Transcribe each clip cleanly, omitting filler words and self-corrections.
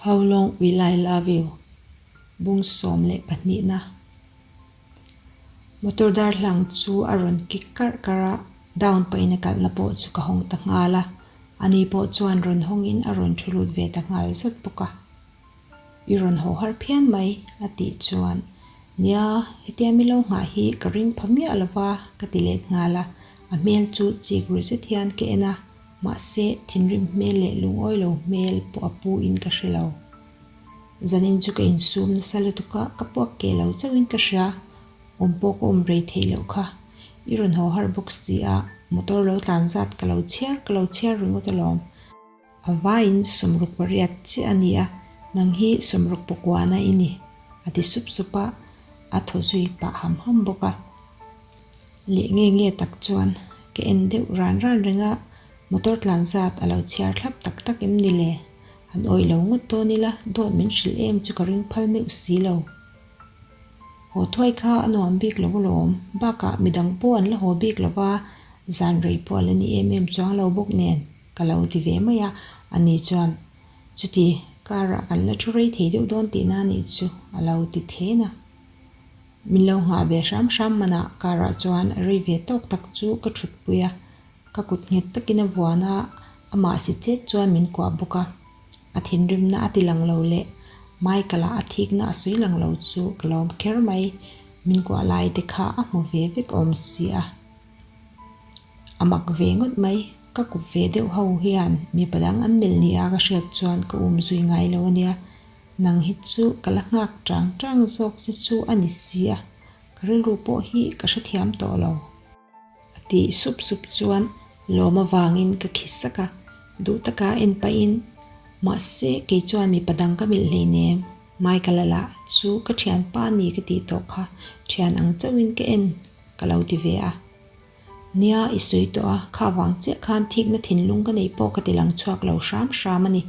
How long will I love you? Bung 12 na. Motor darhlang chu a rawn kik karh karh a, down pahin a kalhna pawh chu ka hawng ta nghal a, ani pawh chuan rawn hawngin a rawn thu lut ve ta nghal zat bawk a. I rawn haw har phian mai, a tih chuan, Nia, hetia mi lo nghah hi ka ring pha miah lo va, ka ti let nghal a, a hmel chu chik ru zet hian ka en a, mahse, thinrim hmel leh lungawi lo hmel pawh a pu in ka hre lo. Zanin chu ka insum nasa lutuk a, ka puak keh lo chauhin ka hria, awm pawh ka awm rei theih loh kha. I rawn haw har bawk si a, motor lo tlan zat ka lo chhiar ka lo chhiar ringawt alawm. A vaiin 68 chiah a ni a, nang hi 69 na i ni, a ti sup sup a, a thaw zui pah ham ham bawk a. Leh nge nge tak chuan ka en deuh ran ran reng a, motor tlan zat a lo chhiar thlap tak tak em ni le? Han awih lo ngawt dawn ila, dawt min hrilh em chu ka ring phal meuh si lo. Haw thuai kha a nuam bik lo alawm, bakah midang pawh an la haw bik lo va, zan rei pawh a la ni em em chuang lo bawk nen ka lo ti ve mai a, ani chuan chuti car-ah kan la thu rei thei deuh dawn tihna a nih chu a lo ti then a. Min lo nghah ve hram hram manah car-ah chuan rei ve tawk tak chu ka thutpui a, ka kut nghet takin a vuan a, amah si chet chuan min kuah bawk a. A thinrimna a ti lang lo leh Michael-a a thikna a sawi lang lo chu ka lawm kher mai, min kuah lai te kha a hmu ve vek awm si a. A mak ve ngawt mai, ka kup ve deuh ho hian mipa dang an melh ni a ka hriat chuan ka um zui ngai lo a nia, nang hi chu ka la nghak tang tang zawk che chu a ni si a, ka rilru pawh hi ka hrethiam tawh lo. A tih sup sup chuan lawm avangin ka khi sak a, duh taka en pahin, Mahse, kei chuan mipa dang ka milh hleinem, Michael-a lah chu ka thianpa a ni ka tih tawh kha thian ang chauhin ka en ka lo ti ve a. Nia, i sawi tawh a, kha vang chiah khan thikna thinlung ka neih pawh ka ti lang chhuak lo hram hram a ni,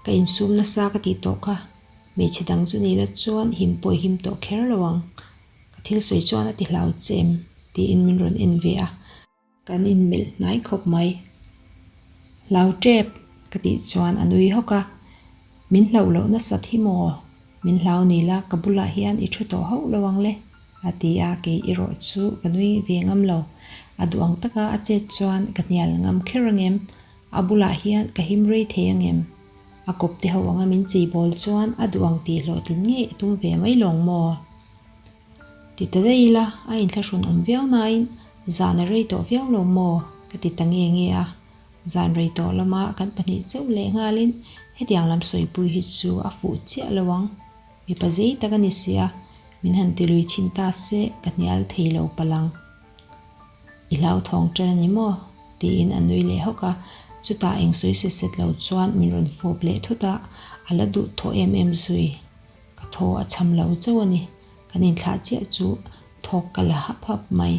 ka insum nasa ka tih tawh kha, hmeichhe dang chu ni la chuan him pawh i him tawh kher lo ang. Ka thil sawi chuan a ti hlau che em? tiin min rawn en ve a. Kan inmelh hnai khawp mai. Hlau tep ka tih chuan a nui hawk a. Min hlauh loh nasat hi maw? Min hlau ni la ka bulah hian i thu tawh hauh lo ang le a ti a, kei erawh chu ka nui ve ngam lo. A duh ang taka a chet chuan ka hnial ngam kher angem? A bulah hian ka him rei thei angem? A kawp te ho anga min chei bawl chuan a duh ang tih hlawhtlin ngei a tum ve mai lawng maw? Ti ta daih ila, a inthlahrun awm viau nain zan a rei tawh viau lo maw? ka ti ta nge nge a. Zan rei tawh lama kan pahnih chauh leh nghalin hetiang lam sawipui hi chu a fuh chiah lo ang. Mipa zei tak a ni si a, min han ti lui chhin ta se ka hnial thei lo palang. I hlauthawng ṭan a ni maw? tiin a nui leh hawk a, chutah eng sawi set set lo chuan min rawn fawp leh thut a, a la duh thaw em em zui. Ka thaw a cham lo chauh a ni, kan inthlah chiah chu thawk ka la hap hap mai.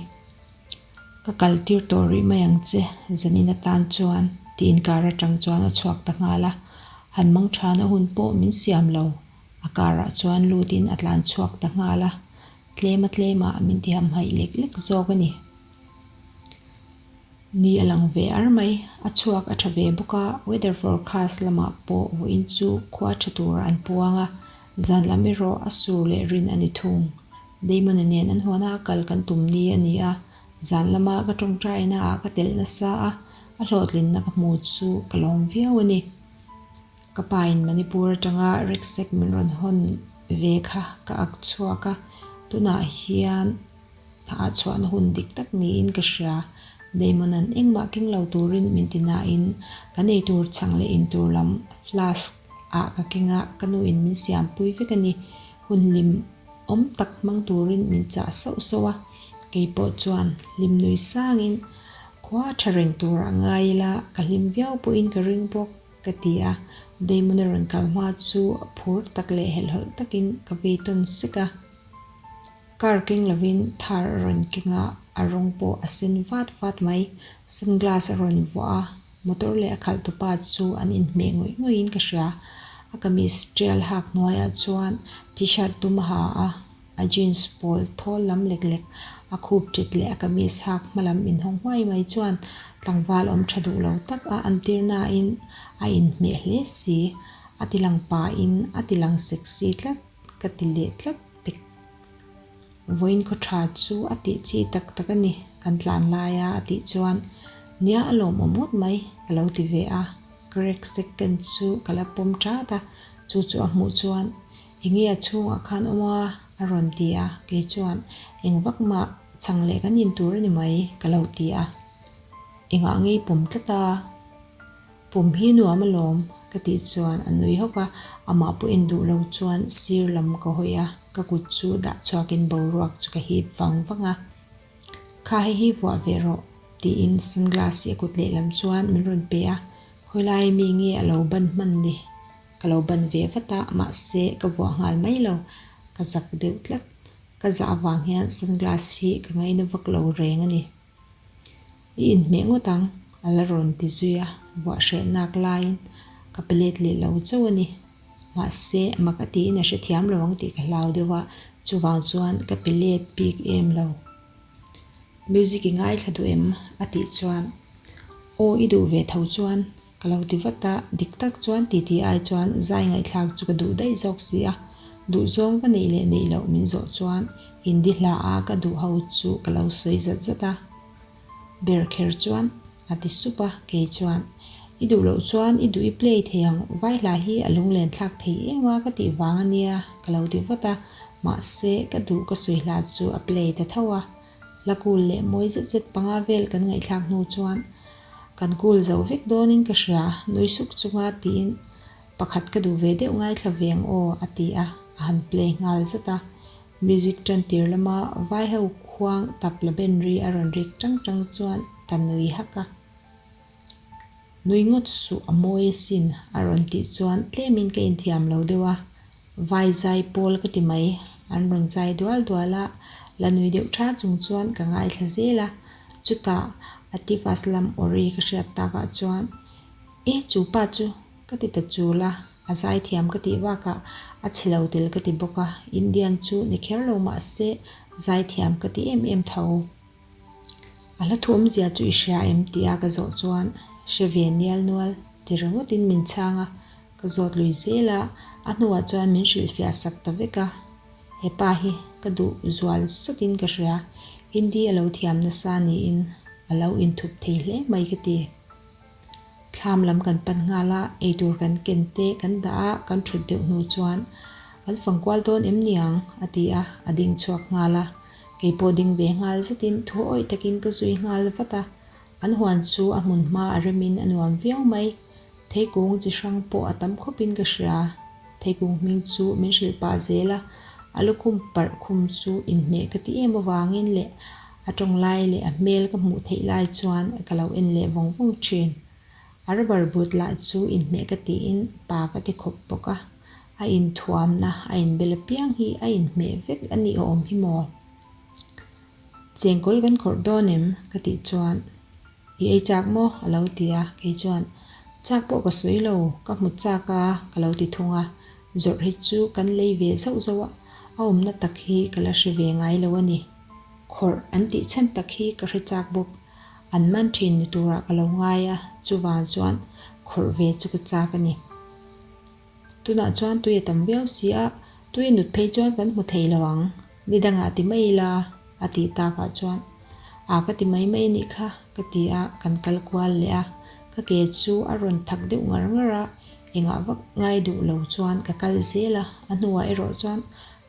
Ka kal tir tawh rih mai ang che, zanin atan chuan tiin car atang chuan a chhuak ta nghal a, han mang thana hun pawh min siam lo, a car ah chuan lutin a tlan chhuak ta nghal a, tlema tlemah min ti hamhaih lek lek zawk a ni. Ni a lang ve ar mai, a chhuak a tha ve bawk a, weather forecast lamah pawh vawiin chu khua tha turah an puang a, zan lam erawh a sur leh rin a ni thung. Damon-a nen an huana a kal kan tum ni a ni a, zan lama ka tawngtaina ah ka telh nasa a, a hlawhtlinna ka hmu chu ka lawm viau a ni. Ka pa in Manipur atanga rucksack min rawn hawn ve kha ka ak chhuak a, tunah hian Thah chhuahna hun dik tak niin ka hria. Damon-a'n engmah keng lo turin min ti nain kan eitur chhang leh intur lam flask ah ka keng a, ka nuin min siampui vek a ni. Hun hlim awm tak hmang turin min chah sauh sauh a, kei pawh chuan hlim nui sangin khua tha reng turah ngai ila ka hlim viau pawhin ka ring bawk ka ti a. Damon-a rawn kal hma chu phur tak leh helhhawlh takin ka vei tawn sek a. Car keng lovin thar a rawn keng a, a rawng pawh a sen vat vat mai. Sunglass a rawn vuah a, motor leh a khalh tupa chu an inhmeh ngawih ngawih in ka hria. A kamis tial hak hnuaiah chuan t-shirt dum a ha a, a jeans pawl thawl lam lek lek a khup ṭit leh a kamis hak hma lam inhawng huai mai chuan tlangval awm ṭha duh lo tak a antir nain a inhmeh hle si. A ti lang pa in a ti lang sexy tlat ka ti leh tlat pek. Vawiin khaw tha chu a tih chi tak tak a ni kan tlan lai a a tih chuan nia a lawmawm ngawt mai ka lo ti ve a. Ka rek second chu ka la pawm tat a, chu chu a hmuh chuan enge a chhungah khan awm a a rawn ti a, kei chuan eng vak mah chhang leh kan in tur a ni mai ka lo ti a. Engah ngei pawm tlat a? Pawm hi nuam alawm ka tih chuan a nui hawk a, amah pawh en duh lo chuan sir lam ka hawi a, ka kut chu dah chhuakin boruak chu ka hip vang vang a. Kha hei hi vuah ve rawh tiin sunglass hi a kut lehlam chuan min rawn pe a, khawilai mi nge a lo ban hman ni? Ka lo ban ve vat a, mahse ka vuah nghal mai lo, ka zak deuh tlat. Ka zah avang hian sunglass hi ka ngaina vak lo reng a ni. I inhmeh ngawt ang, a la rawn ti zui a, vuah hreh nak laiin ka pe let leh lo chauh a ni. Mahse, mak a tiin a hrethiam lo ang tih ka hlau deuh a, chuvang chuan ka pe let bik em lo. Music i ngaithla duh em? a tih chuan, Aw, i duh ve tho chuan, ka lo ti vat a, dik tak chuan titi ai chuan zai ngaihthlak chu ka duh daih zawk si a, duhzawng ka neih leh neih loh min zawh chuan Hindi hla a ka duh ho chu ka lo sawi zat zat a, ber kher chuan a ti sup a, kei chuan I duh loh chuan i duh i play thei ang, vai hla hi a lunglen thlak thei em a ka tih vang a nia ka lo ti vat a, mahse ka duh ka sawi hla chu a play ta tho a, hla kul leh mawi zet zet panga vel kan ngaihthlak hnu chuan kan kul zo vek dawnin ka hria, nui suk chunga tiin pakhat ka duh ve deuh ngaithla ve ang aw a ti a, a han play nghal zat a. Music tan tir lama vai ho khuang tap la ben ri a rawn rik tang tang chuan ka nui hak a. Nui ngawt suh a mawi asin a rawn tih chuan tlemin ka inthiam lo deuh a, vai zai pawl ka ti mai, an rawn zai dual dual a, la nui deuh tha chung chuan ka ngaithla zel a, chutah Atif Aslam aw ri ka hriat takah chuan E chu pa chu ka ti ta chul a, a zaithiam ka tih bakah a chhe lo tel ka ti bawk a, Indian chu ni kher lo mah se zaithiam ka ti em em tho. A hla thuawmzia chu i hria em tia ka zawh chuan hre ve nial nual ti ringawtin min chhang a, ka zawt lui zel a, a hnuah chuan min hrilhfiah sak ta vek a, he pa hi ka duh zual sawtin ka hria, Hindi a lo thiam nasa niin a lo inthup thei hle mai ka ti. Thlam lam kan pan nghal a, eitur kan ken te kan dah a, kan thut deuh hnu chuan, Kan fang kual dawn em niang? a ti a, a ding chhuak nghal a. Kei pawh ding ve nghal zetin thu awih takin ka zui nghal vat a. An huan chu a hmun hma a remin a nuam viau mai. Theikung chi hrang pawh a tam khawpin ka hria. Theikung hming chu min hrilh pah zel a, a lukhum parh khum chu inhmeh ka ti em avangin leh A tawng lai leh a hmel ka hmuh theih lai chuan ka lo en leh vawng vawng thin. A rubber boot lah chu inhmeh ka tiin pa ka ti khawp bawk a, a inthuamna a inbel apiang hi a inhmeh vek a nih awm hi maw? Chengkawl kan khawrh dawn em? ka tih chuan I ei chak maw? a lo ti a, kei chuan Chak pawh ka sawi lo, ka hmu chak a ka lo ti thung a, zawrh hi chu kan lei ve zauh zauh a, a awmna tak hi ka la hre ve ngai lo a ni. Khawrh an tih chhan tak hi ka hre chak bawk. An man thin ni turah ka lo ngai a, chuvang chuan khawrh ve chu ka chak a ni. Tunah chuan tui a tam viau si a, tui a nut phei chuan kan hmu thei lo ang, ni dangah ti mai ila a tih takah chuan a ka ti mai mai a nih kha ka ti a, kan kal kual leh a, ka ke chu a rawn thak deuh ngar ngar a, engah vak ngai duh lo chuan ka kal zel a, a hnuah erawh chuan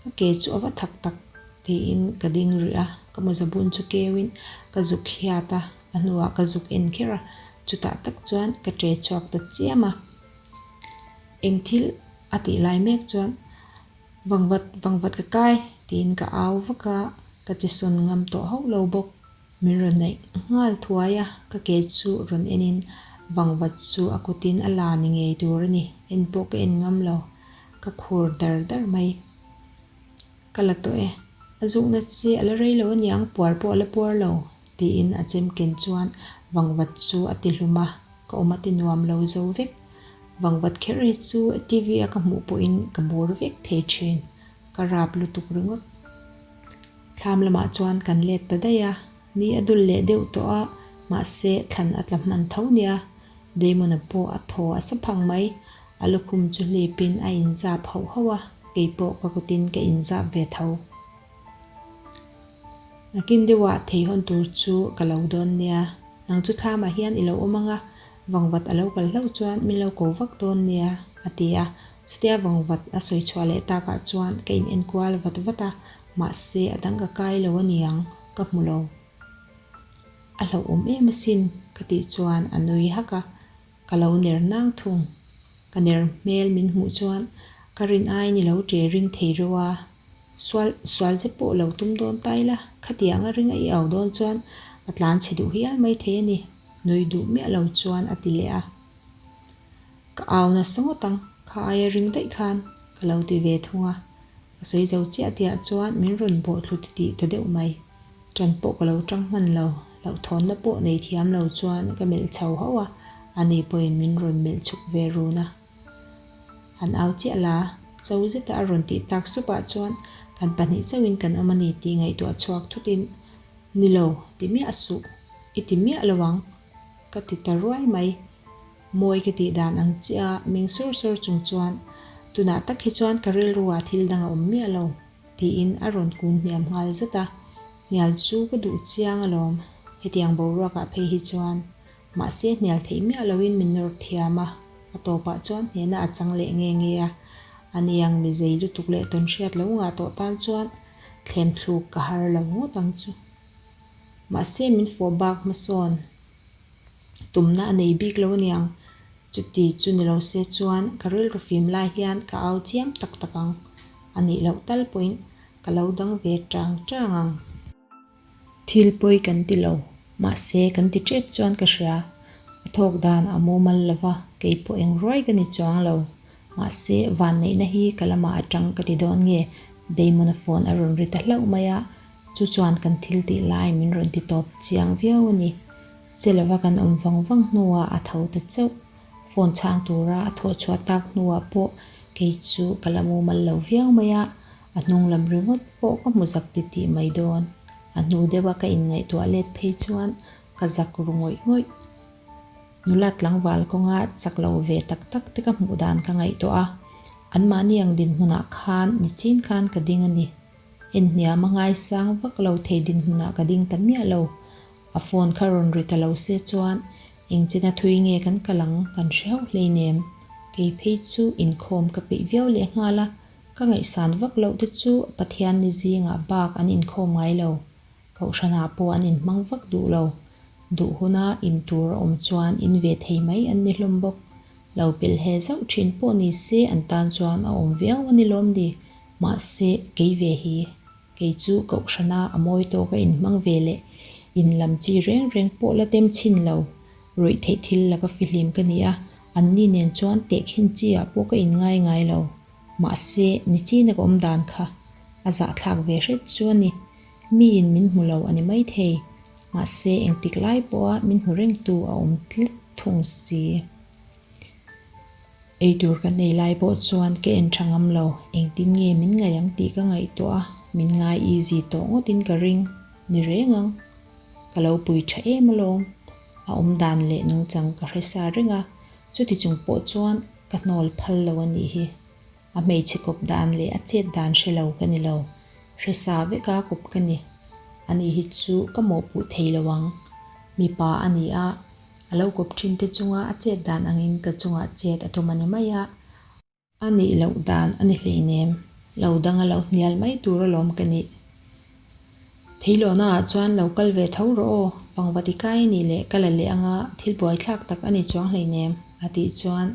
Ka ke chu a va thak tak tiin ka ding rih a, ka mawza bun chu keuin ka zuk hiat a, a hnuah ka zuk en kher a, chutah tak chuan ka ṭe chhuak ta chiam a. Eng thil a tih lai mek chuan Vangvat, vangvat ka kai tiin ka au vak a, ka che sawn ngam tawh hauh lo bawk. Min rawn naih nghal thuai a, ka ke chu rawn enin vangvat chu a kutin a la ni ngei tur a ni, en pawh ka en ngam lo. Ka khur dar dar mai. Ka la tawh e. A zukna che a la rei lo aniang, puar pawh a la puar lo, tiin a chem ken chuan vangvat chu a ti hlum a, ka awm a ti nuam lo zo vek. Vangvat kher hi chu TV a ka hmuh pawhin ka bur vek thei thin, ka rap lutuk ringawt. Thlam lamah chuan kan let ta daih a, ni a dul leh deuh tawh a, mahse thlan a tla hman tho nia. Damon-a pawh a thaw a sa phang mai. A lukhum chu hlipin a inzap hauh hauh a, keipawh ka kutin ka inzap ve tho. Nakin deuhah thei hawn tur chu ka lo dawn nia, nang chu thlamah hian i lo awm ang a, vangvat a lo kal hlauh chuan min lo ko vak dawn nia, a ti a. Chutia vangvat a sawi chhuah leh takah chuan ka in enkual vat vat a, mahse a dang ka kai lo a niang, ka hmu lo. A hlauhawm em asin, ka tih chuan a nui hak a, ka lo ner nang thung. Ka ner hmel min hmuh chuan ka rin aiin i lo ṭe ring thei reuh a, sual sual che pawh lo tum dawn ta ila, khatiang a ring a i au dawn chuan a tlan chhe duh hial mai thei a ni, nui duh miah lo chuan a ti leh a. Ka au nasa ngawt ang, kha aia ring daih khan ka lo ti ve thung a, ka sawi zo chiah tihah chuan min rawn bawhthlu titih ta deuh mai. Ṭan pawh ka lo ṭang hman lo, hlauhthawnna pawh nei thiam lo chuan ka melh chho hauh a, ani pawhin min rawn melh chhuk ve run a. Han au chiah la, cho zeta a rawn tih tak supah chuan kan pahnih chauhin kan awm a ni tih ngaihtuah chhuak thutin, Ni lo, ti miah suh, i ti miah lo ang, ka ti ta ruai mai. Mawi ka tih dan ang chiah a meng sawr sawr chung chuan, Tunah tak hi chuan ka rilruah thil dang a awm miah lo. Tiin a rawn kun hniam nghal zat a, hnial chu ka duh chiang alawm, hetiang boruakah phei hi chuan. Mahse hnial theih miah loin min nawr thiam a, a tawpah chuan hnehna a chang leh nge nge a. Aniang mi zei lutuk leh tawnhriat lo ngah tawh tan chuan thlem thluk ka har lo ngawt ang chu. Mahse min fawh bak hmasawn tumna a nei bik lo aniang, chuti chu ni lo se chuan ka rilru fim lai hian ka au chiam tak tak ang. A nih loh tal pawhin ka lo dang ve tang tang ang. Thil pawi kan ti lo, mahse kan ti tep chuan ka hria. A thawk dan a mumal lo va, kei pawh eng ruai ka ni chuang lo. Mahse vanneihna hi ka lamah atang ka ti dawn nge, Damon-a phone a rawn ri ta hlauh mai a, chu chuan kan thil tih lai min rawn ti tawp chiang viau a ni. Che lova kan awm vang vang hnuah a tho ta chauh. Phone chhang tura a thawh chhuah tak hnuah pawh kei chu ka la mumal lo viau mai a, a hnung lam ringawt pawh ka hmu zak ti tih mai dawn. A hnu deuha ka inngaihtuah let phei chuan ka zak ru ngawih ngawih. Nula tlangval kawnga chak lo ve tak tak te ka hmuh dan ka ngaihtuah a, anmahni ang dinhmunah khan nichin khan ka ding a ni. Enhniam a ngaisang vak lo thei dinhmunah ka ding ta miah lo. A phone kha rawn ri ta lo se chuan engchina thui nge kan kal ang kan hre hauh hleinem. Kei phei chu inkhawm ka peih viau leh nghal a, ka ngaihsan vak loh te chu Pathian ni zingah bak an inkhawm ngai lo. Kohhranah pawh an inhmang vak duh lo. Duh huna in tur a awm chuan in ve thei mai an ni hlawm bawk. Lo pelh he zauh thin pawh ni se an tan chuan a awm viau a ni lawm ni. Mahse, kei ve hi. Kei chu Kohhrana a mawi tawk a inhmang ve leh in lam chi reng reng pawh la tem chhin lo. Ruih theih thil laka fihlim ka ni a, anni nen chuan tehkhin chi ah pawh ka inngai ngai lo. Mahse, nichina ka awm dan kha a zahthlak ve hret chu a ni. Miin min hmu lo a ni maithei. Mahse, engtik lai pawha min hmu rengtu a awm tlat thung si. Eitur kan ei lai pawh chuan ka en tha ngam lo, engtin nge min ngaih ang tih ka ngaihtuah a, min ngai easy tawh ngawtin ka ring ni reng ang. Ka lo pui tha em alawm, a awm dan leh nungchang ka hre sa reng a, chuti chung pawh chuan ka hnawl phal lo a nih hi. A hmeichhe kawp dan leh a chet dan hre lo ka ni lo, hre sa veka kawp ka ni. Ani hi chu ka mawhpuh thei lo ang, mipa a ni a, A lo kawp thin te chunga a chet dan angin ka chungah chet a tum a ni mai a. A nih loh dan a ni hleinem, lo dang a lo hnial mai tur alawm ka nih. Theilawhnaah chuan lo kal ve tho rawh aw, pangvati kai a nih leh ka la leh anga thil buaithlak tak a ni chuang hleinem, a tih chuan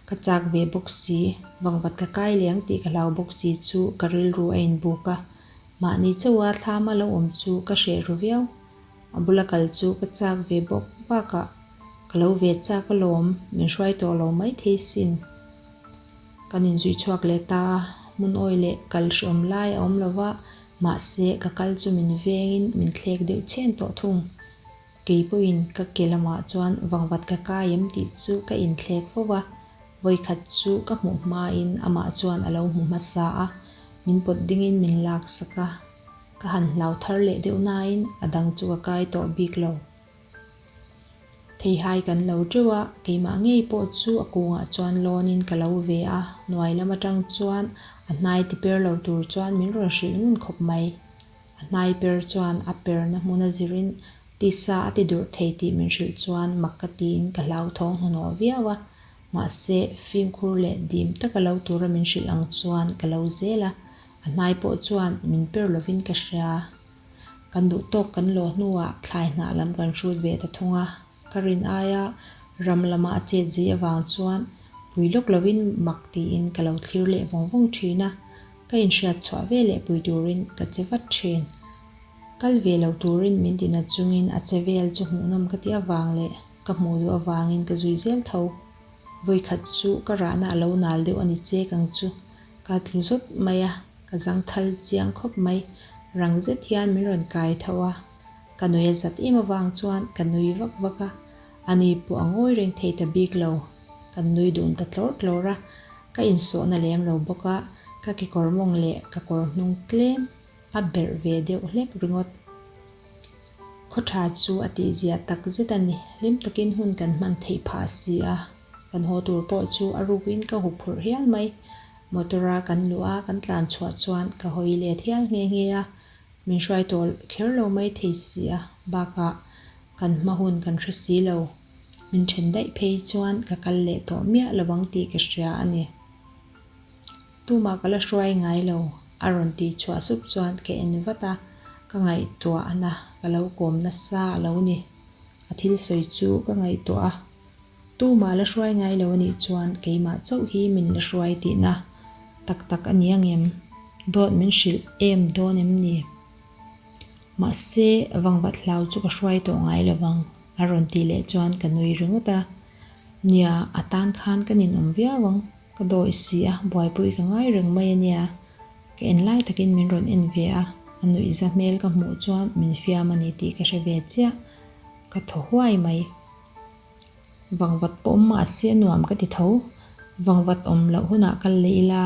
ka chak ve bawk si, vangvat ka kai leh ang tih ka hlau bawk si chu ka rilru a inbuk a, mahni chauha thlama lo awm chu ka hreh ru viau. A bula kal chu ka chak ve bawk bakah ka lo ve chak alawm, min hruai tawh lo maithei sin. Kan inzui chhuak leh ta a, hmun awi leh kal hreawm lai a awm lo va, mahse ka kal chu min vengin min thlek deuh chhen tawh thung. Kei pawhin ka ke lamah chuan vangvat ka kai em tih chu ka inthlek fo va, vawikhat chu ka hmuh hmain amah chuan a lo hmu hmasa a, min pawt dingin min laksak a. Ka han hlau thar leh deuh nain a dang chu ka kai tawh bik lo. Theihai kan lo teuh a, keimah ngei pawh chu a kungah chuan lawnin ka lo ve a, hnuai lam atang chuan a hnai ti per lo tur chuan min rawn hrilh ngun khawp mai. A hnai per chuan a perna hmuna zirin tisa a ti durh thei tih min hrilh chuan mak ka tiin ka hlauthawng hnuhnawh viau a, mahse fimkhur leh dim taka lo tura min hrilh ang chuan ka lo zel a, a hnai pawh chuan min per lovin ka hria. Kan duh tawk kan lawh hnuah thlai hnah lam kan hrut ve ta thung a, ka rin aia ram lama a chet zei avang chuan pui lawk lovin mak tiin ka lo thlir leh vawng vawng thin a, ka inhriat chhuah ve leh pui turin ka che vat thin. Kal ve lo turin min ti nat chungin a che vel chu hmuhnawm ka ti avang leh ka hmuh duh avangin ka zui zel tho. Vawikhat chu ka rahna a lo nal deuh a ni chek ang chu. Ka tlu zawt mai a, ka zangthal chiang khawp mai. Rang zet hian min rawn kai tho a, ka nui a zat em avang chuan ka nui vak vak a, ani pawh a ngawi reng thei ta bik lo. Kan nui dun ta tlawr tlawr a, ka insawhna lem lo bawk a, ka kekawr mawng leh ka kawr hnung tlem a berh ve deuh hlek ringawt. Khaw tha chu a tihzia tak zet a ni, hlim takin hun kan hman theih phah si a. Kan haw tur pawh chu a rukin ka hup phurh hial mai. Motor a kan luh a, kan tlan chhuah chuan ka hawi let hial nghe nghe a, min hruai tawh kher lo mai thei si a, bakah kan hma hun kan hre si lo. Min then daih phei chuan ka kal leh tawh miah lo ang tih ka hria a ni. Tumah ka la hruai ngai lo, a rawn tih chhuah sup chuan ka en vat a, ka ngaihtuahna ka lo kawm nasa a lo ni. A thil sawi chu ka ngaihtuah a. Tumah la hruai ngai lo anih chuan keimah chauh hi min la hruai tihna tak tak a ni angem? Dawt min hrilh em dawn em ni? Mahse, vangvat hlau chu ka hruai tawh ngai lo vang, a rawn tih leh chuan ka nui ringawt a. Nia, a tan khan ka ninawm viau ang, ka dawi si a, buaipui ka ngai reng mai a nia. Ka en lai takin min rawn en ve a, a nuihza hmel ka hmuh chuan min fiam a ni tih ka hre ve chiah. Ka thaw huai mai. Vangvat pawh awm mahse a nuam ka ti tho. Vangvat awm loh hunah kal leh ila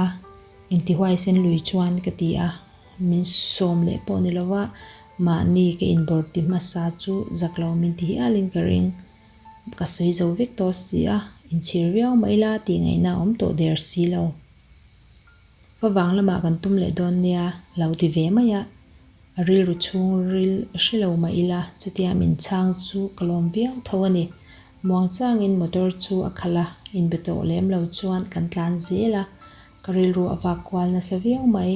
engti huaisen lui chuan ka ti a, min sawm leh pawh ni lova mahni ka inbawrh ti hmasa chu zak lo min ti hialin ka ring. Ka sawi zo vek tawh si a, inchhir viau mah ila tih ngaihna a awm tawh der si lo. Favang lamah kan tum leh dawn nia lo ti ve mai a. A rilru chhungril hre lo mah ila, chutia min chhang chu ka lawm viau tho a ni. Muangchangin motor chu a khalh a, inbe tawh lem lo chuan kan tlan zel a, ka rilru a vak kual nasa viau mai.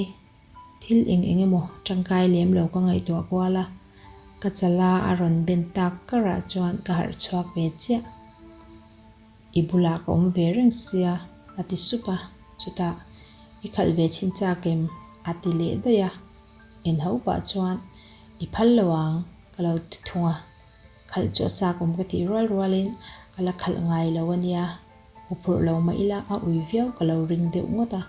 Thil eng eng emaw tangkai lem lo ka ngaihtuah kual a, ka chala a rawn ben tak karah chuan ka harh chhuak ve chiah. I bulah ka awm ve reng sia, a ti sup a, chutah i khalh ve chhin chak em? a ti leh daih a. En ho pah chuan i phal lo ang ka lo ti thung a, khalh chu a chak awm ka tih rual rualin ka la khalh ngai lo a nia, huphurh lo mah ila a ui viau ka lo ring deuh ngawt a.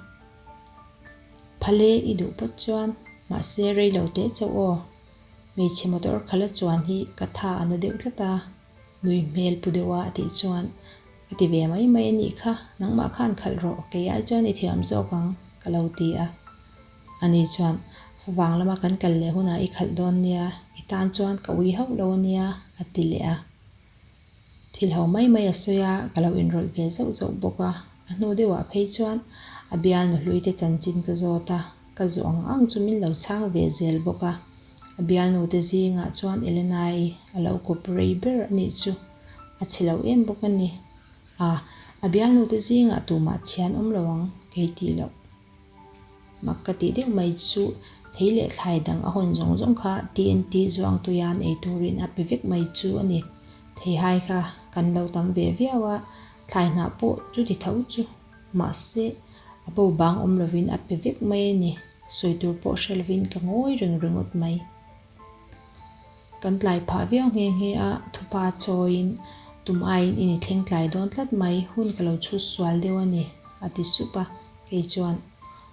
Phal e i duh phawt chuan mahse rei lo teh chauh aw, hmeichhe motor khalh a chuan hi ka tha a na deuh tlat a, nui hmel pu deuh a a tih chuan ka ti ve mai mai a nih kha, nangmah khan khalh rawh kei ai chuan i thiam zawk ang ka lo ti a. Ani chuan, Favang lama kan kal leh hunah i khalh dawn nia, i tan chuan ka ui hauh lo ania, a ti leh a. Thil ho mai mai a sawi a, ka lo inrawlh ve zauh zauh bawk a. A hnu deuhah phei chuan a bialnu hluite chanchin ka zawt a, ka zawh ang ang chu min lo chhang ve zel bawk a. A bialnute zingah chuan Elena-i a lo kawp rei ber a nih chu, a chhe lo em bawk a ni. A, a bialnute zingah tumah chhian awm lo ang, kei tih loh. Mak ka tih deuh mai chu thei leh thlai dang a hawn zawng zawng kha TNT Zuangtuia'n ei turin a pe vek mai chu a ni. Theihai kha kan lo tam ve viau a, thlai hnah pawh chuti tho chu. Mahse, a bo bang awm lovin a pe vek mai a ni. Sawi tur pawh hre lovin ka ngawi reng ringawt mai. Kan tlai phah viau nghe nghe a, thupa chawiin tum aiin in i thleng tlai dawn tlat mai, hun ka lo chhut sual deuh a ni, a ti sup a. Kei chuan,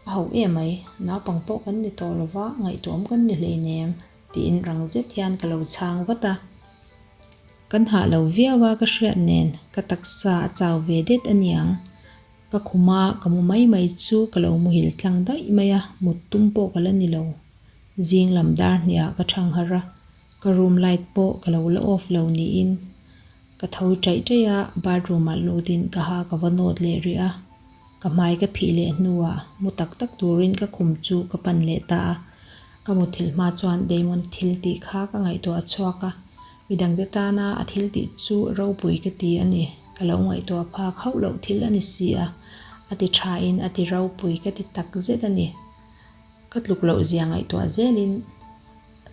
A ho em mai, naupang pawh kan ni tawh lo va, ngaihtuahawm kan ni hleinem, tiin rang zet hian ka lo chhang vat a. Kan hah lo viau a ka hriat nen, ka taksa a chau ve det a niang. Ka khuma ka mu mai mai chu ka lo muhil tlang daih mai a, mut tum pawh ka la ni lo. Zing lam dar hniah ka thang harh a, ka room light pawh ka lo la off lo niin. Ka tho ṭaih ṭaih a, bathroom ah lutin ka ha ka va nawt leh rih a. Ka hmai ka phih leh hnuah mu tak tak turin ka khum chu ka pan leh ta a. Ka muthilh hma chuan Damon thil tih kha ka ngaihtuah a chhuak a, midangte tana a thil tih chu ropui ka ti a ni, ka lo ngaihtuah phak hauh loh thil a ni si a, a ti thain a ti ropui ka ti tak zet a ni. Ka tluk loh zia ngaihtuah zelin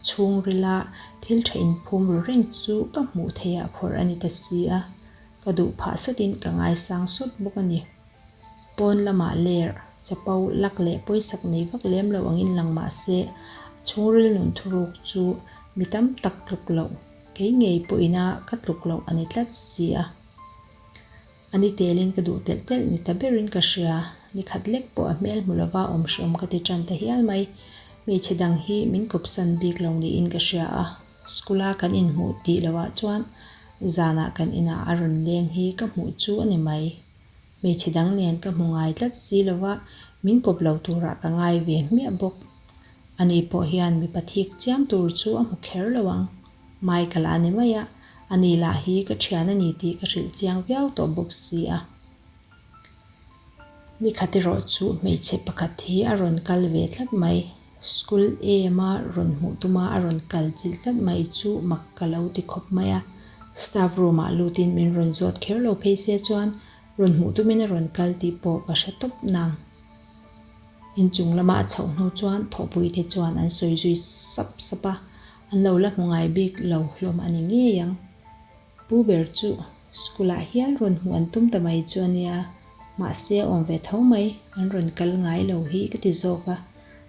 chhungrila thil tha inphum ru reng chu ka hmuh theihah phawrh a ni ta si a, ka duh phah sawtin ka ngaisang sawt bawk a ni. Pawn lamah ler, chapo, lak leh pawisak nei vak lem lo angin lang mah se, a chhungril nun thuruk chu mi tam tak tluk loh, kei ngei pawhina ka tluk loh a ni tlat si a. A ni telin ka duh telh telh ni ta berin ka hria, ni khat lek pawh a hmel hmu lova awm hreawm ka ti tan ta hial mai. Hmeichhe dang hi min kawpsan bik lo niin ka hria a, school a kan inhmuh tih lohah chuan zanah kan inah a rawn leng hi ka hmuh chu a ni mai. Hmeichhe dang nen ka hmu ngai tlat si lova min kawp lo turah ka ngai ve hmiah bawk. Ani pawh hian mipa thik chiam tur chu a hmu kher lo ang. Michael a ni mai a, ani lah hi ka thian a ni tih ka hrilh chiang viau tawh bawk si a. Ni khat erawh chu hmeichhe pakhat hi a rawn kal ve tlat mai. School ema rawn hmuh tuma a rawn kal chilh tlat mai chu mak ka lo ti khawp mai a. Staff room ah lutin min rawn zawt kher lo phei se chuan rawn hmuh tumin a rawn kal tih pawh ka hre tawp nang. Inchung lama a chhoh hnu chuan thawhpui te chuan an sawi zui sap sap a, an lo la hmu ngai bik lo hlawm a ni ngei ang. Pu ber chu school ah hial rawn hmuh an tum ta mai chu a nia, mahse a awm ve tho mai, an rawn kal ngai lo hi ka ti zawk a,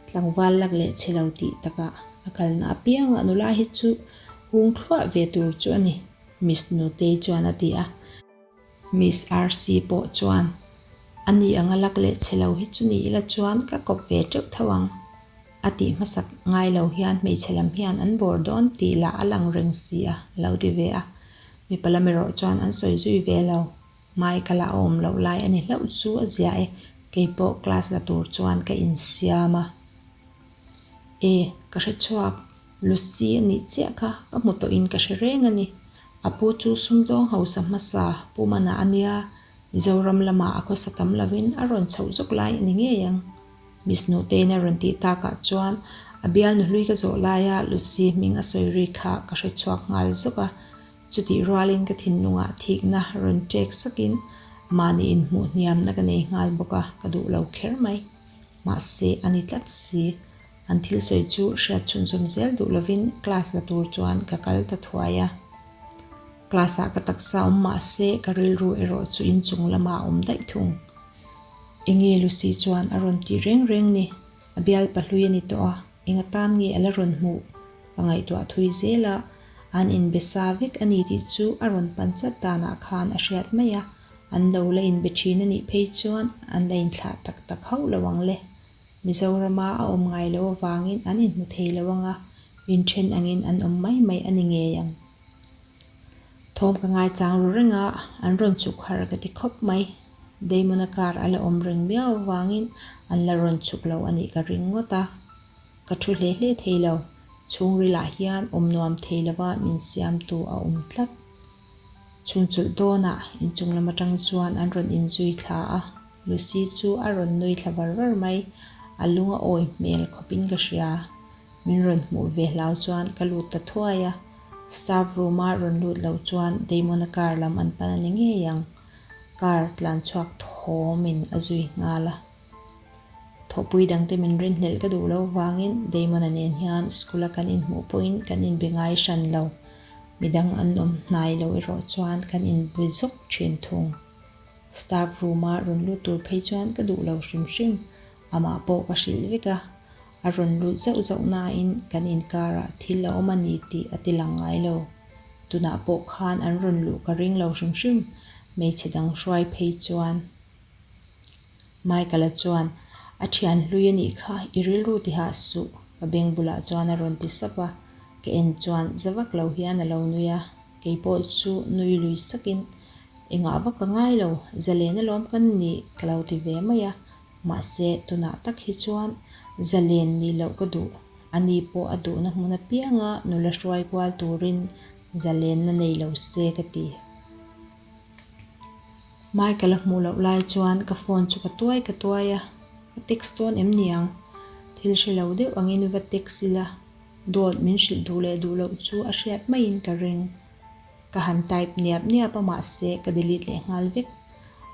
tlangval lak leh chhe lo tih takah a kalna apiangah nula hi chu hung thluah ve tur chu a ni, Miss Nutei chuan a ti a. Miss RC pawh chuan, A ni anga lak leh chhe lo hi chu ni ila chuan ka kawp ve teuh tho ang. A tih hmasak ngai lo hian hmeichhe lam hian an bawr dawn tih lah a lang reng si a, a lo ti ve a. Mipa lam erawh chuan an sawi zui ve lo. Michael a awm loh lai a ni hlauh chu a zia e, kei pawh class la tur chuan ka insiam a. E, ka hre chhuak, Lucy a nih chiah kha ka hmu tawhin ka hre reng a ni. A pu chu sumdawng hausa hmasa Pu Mana a nia, Mizoram lamah a khawsa tam lovin a rawn chhoh zawk lai a ni ngei ang. Miss Nutein a rawn tih takah chuan a bialnu hlui ka zawh laia Lucy hming a sawi ri kha ka hre chhuak nghal zawk a. Chutih rualin ka thinlungah thikna rawn ṭek sakin mahni inhmuh hniamna ka nei nghal bawk a, ka duh lo kher mai. Mahse, a ni tlat si. An thil sawi chu hriat chhunzawm zel duh lovin class la tur chuan ka kal ta thuai a. Class ah ka taksa awm mahse ka rilru erawh chu inchung lamah a awm daih thung. Enge Lucy chuan a rawn tih reng reng ni, a bialpa hlui a ni tawh a, enga tan nge a la rawn hmuh? Ka ngaihtuah thui zel a, an inbe sa vek a ni tih chu a rawn pan chat danah khan a hriat mai a, an lo la inbe thin a nih phei chuan an la inthlah tak tak hauh lo ang le. Mizorama a awm ngai loh avangin an inhmu thei lo anga, inthen angin an awm mai mai a ni ngei ang. Thawm ka ngaichang ru reng a, an rawn chhuk har ka ti khawp mai. Damon-a car a la awm reng miau avangin an la rawn chhuk lo a nih ka ring ngawt a. Ka thu hle hle thei lo, chhungrilah hian awm nuam thei lova min siamtu a awm tlat. Chhunchulh dawnah inchung lam atang chuan an rawn inzui thla a, Lucy chu a rawn nui thla var var mai, a lung a awi hmel khawpin ka hria. Min rawn hmuh ve hlau chuan ka lut ta thuai a, staff room a rawn lut lo chuan Damon-a car lam an pan a ni ngei ang, car tlan chhuak thawmin a zui nghal a. Thawhpui dangte min rinhlelh ka duh loh vangin Damon-a nen hian school-a kan inhmuh pawhin kan inbe ngai hran lo, midang an awm hnai lo erawh chuan kan inbe zawk thin thung. Staff room-a rawn lut tur phei chuan ka duh lo hrim hrim, amah pawh ka hrilh vek a. A rawn lut zauh zauh nain kan inkarah thil a awm a ni tih a ti lang ngai lo. Tunah pawh khan an rawn luh ka ring lo hrim hrim, hmeichhe dang hruai phei chuan. Michael-a chuan, A thian hlui a nih kha, i rilru tihah suh, ka beng bulah chuan a rawn ti sap a. Ka en chuan za vak lo hian a lo nui a, kei pawh chu nui lui sakin, Engah vak ka ngai lo, zalen alawm kan nih, ka lo ti ve mai a. Mahse, tunah tak hi chuan zalen nih loh ka duh. Ani pawh a duhna hmun apianga nula hruai kual turin zalenna nei lo se ka ti. Michael a hmuh loh lai chuan ka phone chu ka tuai ka tuai a, ka text dawn em ni ang? Thil hre lo deuh angin va text ila, dawt min hrilh duh leh duh loh chu a hriat maiin ka ring. Ka han type niap niap a mahse ka delete leh nghal vek.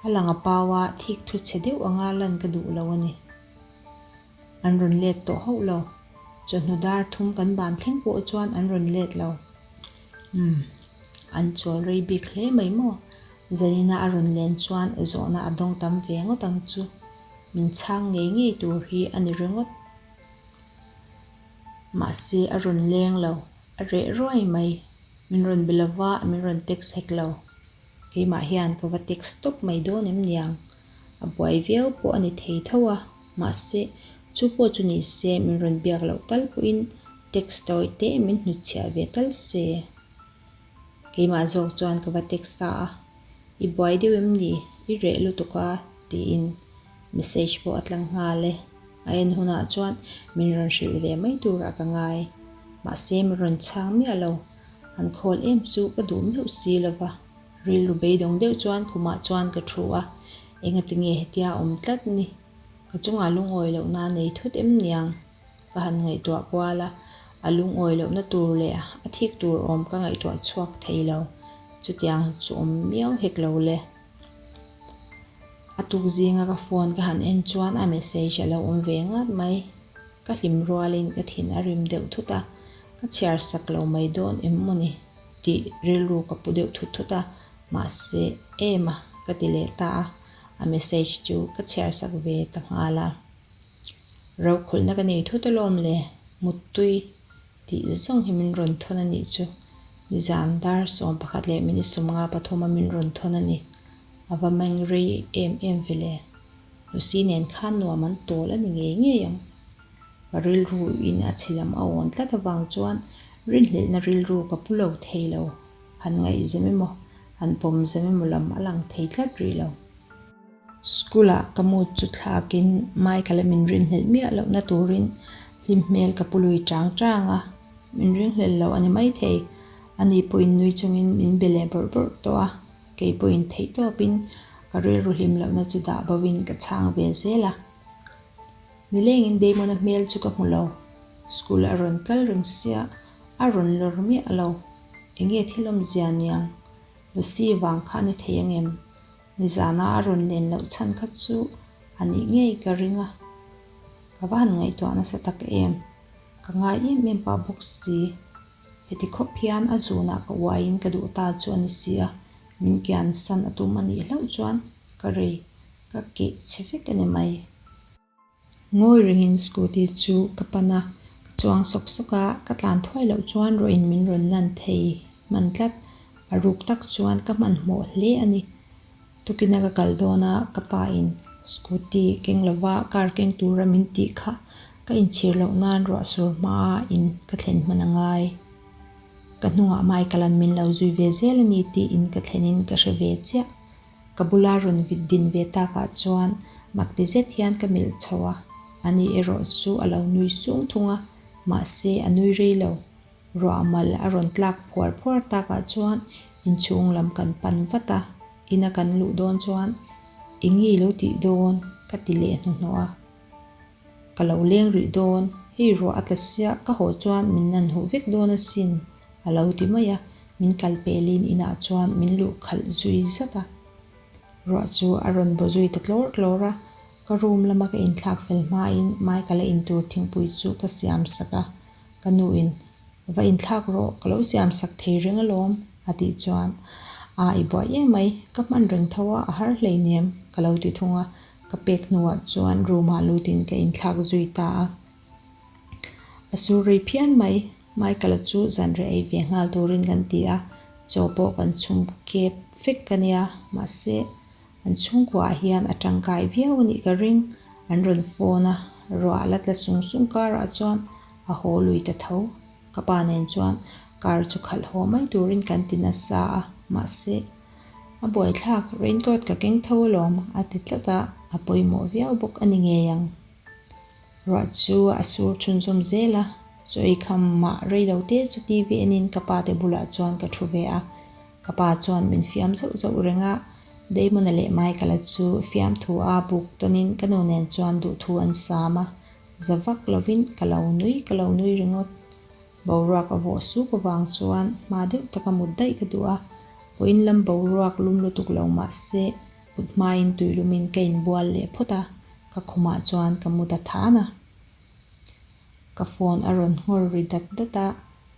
A lang a pau a, thik thu chhe deuh anga lan ka duh lo a ni. An rawn let tawh hauh lo. Chawhnu dar thum kan ban thleng pawh chuan an rawn let lo. Umm, an chawl rei bik hle mai maw? Zanina a rawn len chuan zawhna a dawng tam ve ngawt ang chu. Min chhang ngei ngei tur hi a ni ringawt. Mahse a rawn leng lo, a reh ruai mai. Min rawn be lova, min rawn text hek lo. Keimah hian ka va text tawp mai dawn em niang? A buai viau pawh a ni thei tho a, mahse chu pawh chu ni se min rawn biak loh tal pawhin text tawi te min hnutchhiah ve tal se. Keimah zawk chuan ka va text ta a, I buai deuh em ni? I reh lutuk a tiin message pawh a tlang nghal e. A en hunah chuan min rawn hrilh ve mai turah ka ngai. Mahse min rawn chhang miah lo. An khawl em chu ka duh meuh si lova. Rilru beidawng deuh chuan khumah chuan ka thu a, engati nge hetia awm tlat ni? Ka chungah lungawi lohna a nei thut em niang? Ka han ngaihtuah kual a, a lungawi lohna tur leh a thik tur awm ka ngaihtuah chhuak thei lo. Chutiang chu awm miau hek lo le. A tuk zinga ka phone ka han en chuan a message a lo awm ve ngat mai. Ka hlim rualin ka thin a rim deuh thut a, ka chhiar sak lo mai dawn em maw ni? Tih rilru ka pu deuh thut thut a, mahse em a ka ti leh ta a, a message chu ka chhiar sak ve ta nghal a. Rokhawlhna ka nei thut alawm le, muttui tih zawng hi min rawn thawn a nih chu. Nizan dar 11 leh minute 53 a min rawn thawn a ni. A va meng rei em em ve le. Lucy nen khan nuam an tawl a ni ngei ngei ang. Ka rilru in a chhe lam a awn tlat avang chuan Rinhlelhna rilru ka pu lo thei lo, han ngaihzem emaw, han pawmzem emaw lam a lang thei tlat rih lo. School-ah ka mood chu thlakin Michael-a min rinhlelh miah lohna turin hlim hmel ka pu lui chang chang a, min ringhlel lo a ni maithei. Ani pawhin nui chungin min be leh bawrh bawrh tawh a, kei pawhin theih tawpin ka rilru hlim lohna chu dah bovin ka chhang ve zel a. Nilengin Damon-a hmel chu ka hmu lo. School a rawn kal reng sia, a rawn lawr miah lo. Enge thil awmzia niang? Lucy vang kha a ni thei angem? Nizana a rawn len loh chhan kha chu a nih ngei ka ring a. Ka va han ngaihtuah nasa tak em? Ka ngai em em pah bawk si. Heti khawp hian a zunah ka uaiin ka duh ta chu a ni si a, min kian san a tum a nih hlauh chuan ka rei ka keh chhe vek a ni mai. Ngawi rengin scooty chu ka pan a, ka chuang sawk sawk a, ka tlan thuai loh chuan rawhin min rawn nan thei hman tlat. A ruk tak chuan ka hmanhmawh hle a ni. Tukina ka kal dawn a, ka pa in scooty keng lova car keng tura min tih kha ka inchhir loh nan ruah sur hma in ka thlen hman a ngai. Ka hnungah Michael an min lo zui ve zel a ni tiin ka thlenin ka hre ve chiah. Ka bula rawn vit din ve takah chuan mak ti zet hian ka melh chho a, ani erawh chu a lo nui sung thung a, mahse a nui rei lo. Ruah mal a rawn tlak phuar phuar takah chuan inchhung lam kan pan vat a, ina kan luh dawn chuan eng nge i lo tih dawn ka ti leh hnuhnawh a. Ka lo leng rih dawn, hei ruah a tla sia ka haw chuan min nan huh vek dawn asin a lo ti mai a, min kal pelin inah chuan min luh khalh zui zat a. Ruah chu a rawn baw zui ta tlawr tlawr a, ka room lama ka inthlak fel hmain Michael-a intur thingpui chu ka siam sak a, ka nuin Va inthlak rawh, ka lo siam sak thei reng alawm a tih chuan A i buai em mai, ka hman reng tho a, a har hleinem ka lo ti thung a, ka pek hnuah chuan room ah lutin ka inthlak zui ta a. A sur rei phian mai, Michael-a chu zanreh ei ve nghal turin kan ti a, chaw pawh kan chhum kep vek ka nia, mahse an chhungkuaah hian a tangkai viau a nih ka ring, an rawn phone a, ruah la tla sung sung karah chuan a haw lui ta tho. Ka pa nen chuan car chu khalh haw mai turin kan ti nasa a, mahse a buaithlak raincoat ka keng tho alawm a ti tlat a, a pawimawh viau bawk a ni ngei ang. Ruah chu a sur chhunzawm zel a, chaw ei kham mah rei lo te chu TV enin ka pa te bulah chuan ka thu ve a, ka pa chuan min fiam zauh zauh reng a. Damon-a leh Michael-a chu fiamthu a buk tawnin ka nu nen chuan duhthu an sam a, za vak lovin ka lo nui ka lo nui ringawt. Boruak a vawh suk avang chuan hma deuh taka mut daih ka duh a, vawiin lam boruak lum lutuk lo mah se mut hmain tuilumin ka inbual leh phawt a, ka khumah chuan ka mu ta than a. Ka phone a rawn nghawr ri dat dat a,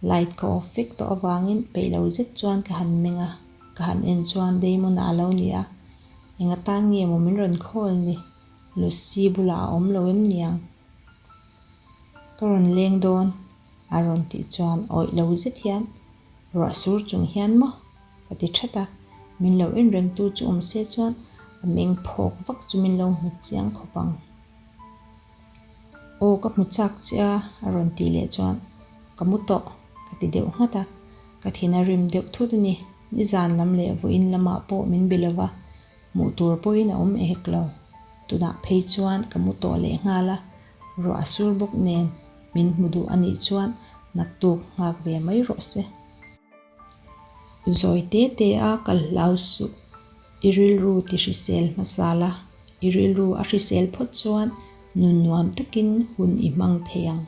light ka off vek tawh avangin peih lo zet chuan ka han meng a, ka han en chuan Damon-a a lo ni a, eng atan nge maw min rawn call ni? Lucy bulah a awm lo em niang? Ka rawn leng dawn a rawn tih chuan awih lo zet hian ruah sur chung hian maw ka ti that a, min lo en reng tu chu awm se chuan a meng phawk vak chu min lo hmu chiang khawp ang. Aw ka hmu chak che a a rawn tih leh chuan ka mu tawh ka ti deuh nghat a, ka thin a rim deuh thut a ni, nizan lam leh vawiin lamah pawh min be lova Hmuh tur pawhin a awm ehek lo. Tunah phei chuan ka mu tawh leh nghal a, ruah a sur bawk nen min hmu duh a nih chuan naktuk nghak ve mai rawh se. Zawi te te a kal hlau suh, i rilru ti hrisel hmasa la, i rilru a hrisel phawt chuan nun nuam takin hun i hmang thei ang.